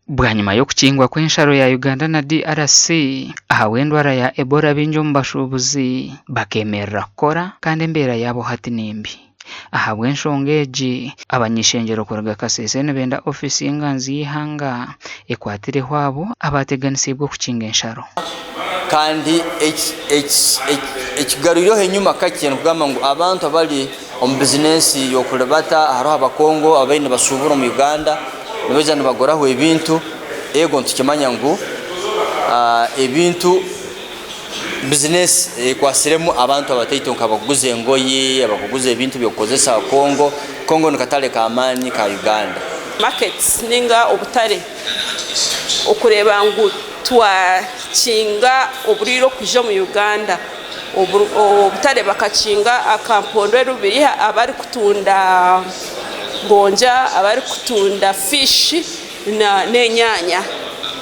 Bwanyima y'okukingwa kw'ensharo ya Uganda na DRC ahabw'endwara ya Ebola baingi omu bashuubuzi bakeemerera kukora kandi embeera yaabo hati ni mbi. Ahabw'enshonga egi, abany'ishengyero kuruga Kasese nibenda ofiisi y'enganzi y'eihanga ekwatireho abo abaateganisiibwe okukinga ensharo. Kandi ekigarwireho enyima kakye nikugamba ngu abantu abari omu bizinesi y'okuribata hariho abakongo ababaire nibashuubura omu Uganda nibaija nibaguraho ebintu, ego nitukimanya ngu ebintu bizinesi ekwatsiremu abantu abataito nk'abarikuguza engoye, abarikuguza ebintu by'okukozesa Congo, Congo nikatare k'amaani ka Uganda. Markets ninga obutare okureeba ngu twakinga oburwaire okwija omu Uganda. Obutare bakakinga aka Mpondo Rubiriha abarikutunda gonja, abarikutunda fish n'enyaanya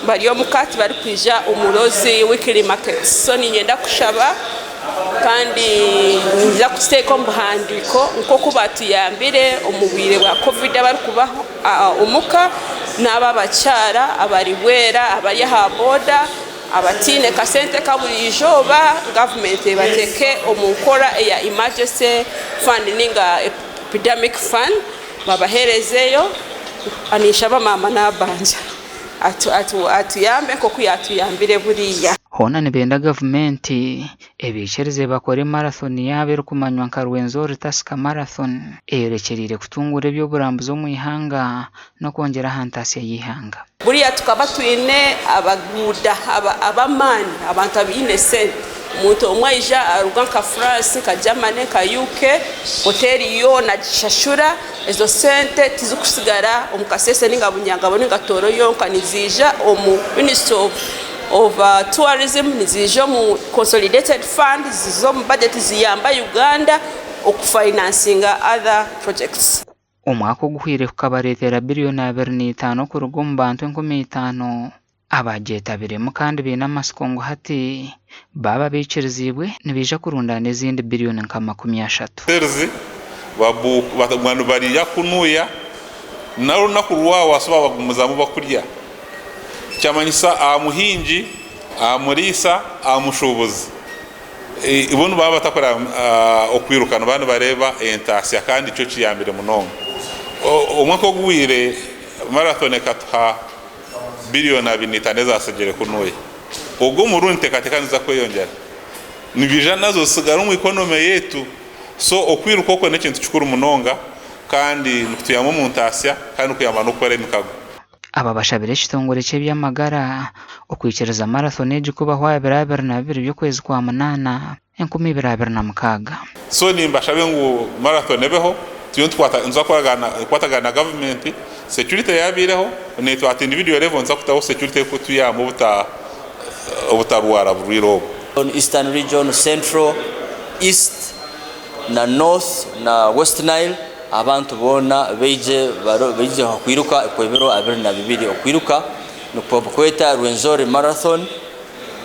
bari omuka tibarikwija omu those weekly markets. So niinyenda kushaba kandi niinyija kukiteeka omu buhandiiko nk'oku baatuyambire omu bwire bwa covid abarikuba omuka n'abo abakyara abari bwera abari aha boda. Abataine kasente kaburi izooba gavumenti ebateeke omu nkora eya emergency fund ninga epidemic fund babaherezeyo. Ninshaba maama Nabanja atuyambe nkoku yatuyambire buriya. Hoona nibenda gavumenti ebaikirize bakore marathon yaabo erikumanywa nka Rwenzori Tusker Marathon eyorekyereire kutunguura eby'oburambuzi omu ihanga n'okwongyera aha ntaasya y'eihanga. Buriya tukaba twine abaguuda ab'amaani, abantu abaine sente. Omuntu omwe aija aruga nka France, nka Germany, nka UK, hoteeri yoona agishashura. Ezo sente tizikusigara omu Kasese ninga Bunyangabo ninga Tooro yonka, niziija omu Ministry of Tourism, niziija omu Consolidated Fund, ziza omu budget ziyamba Uganda okufinancinga other projects. Omwaka oguhweire kukabareetera biriyoni 25 kuruga omu bantu 5,000 abaagyetabiremu kandi baine amatsiko ngu hati baaba baikiriziibwe nibaija kurundaana ezindi biriyoni nka 30. Sales baguma nibarya kunuya n'orunaku rwawa so babagumizamu bakurya kyamanyisa aha muhingi, aha muriisa, aha mushuubuzi. Bo nibaba batakora okwiruka nibaba nibareeba entaasya kandi nikyo kiyambire munonga. Omwaka oguhweire marathon ekatuha biriyoni 25 ezatsigire kunuya. Ogu omurundi niteekateeka niziza kweyongyera. Nibiija nazo zitsigare omu economy yaitu. So okwiruka okwo n'ekintu kikuru munonga kandi nikutuyamba omu ntaasya kandi nikuyamba n'okukora emikago. Aba bashabire ekitongore ky'eby'amagara okwikiriza marathon egi kubaho aha biro 22 by'okwezi kwa munaana, 2026. So nimbashabe ngu marathon ebeho, turiyo nituza kukwatagana na gavumenti, security yabaireho, naitwe at individual level nituza kutaho security erikutuyamba obutarwara burwaire obu. Eastern Region, Central, East na North na West Nile. Abantu boona baije baije aha kwiruka okw'ebiro 22. Okwiruka nikwo barikweta Rwenzori Marathon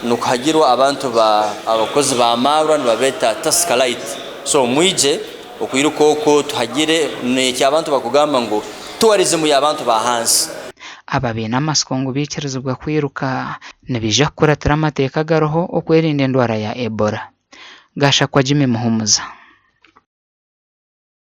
nikuhagirwa abantu ba abakozi ba maarwa nibabeeta Tusker Lite. So mwije okwiruka okwo tuhagire n'eki abantu barikugamba ngu tourism y'abantu ba hansi. Aba baine amatsiko ngu baikirizibwa kwiruka nibaija kukuratira amateeka agariho okwerinda endwara ya Ebola. Gashakwa Jimmy Muhumuza.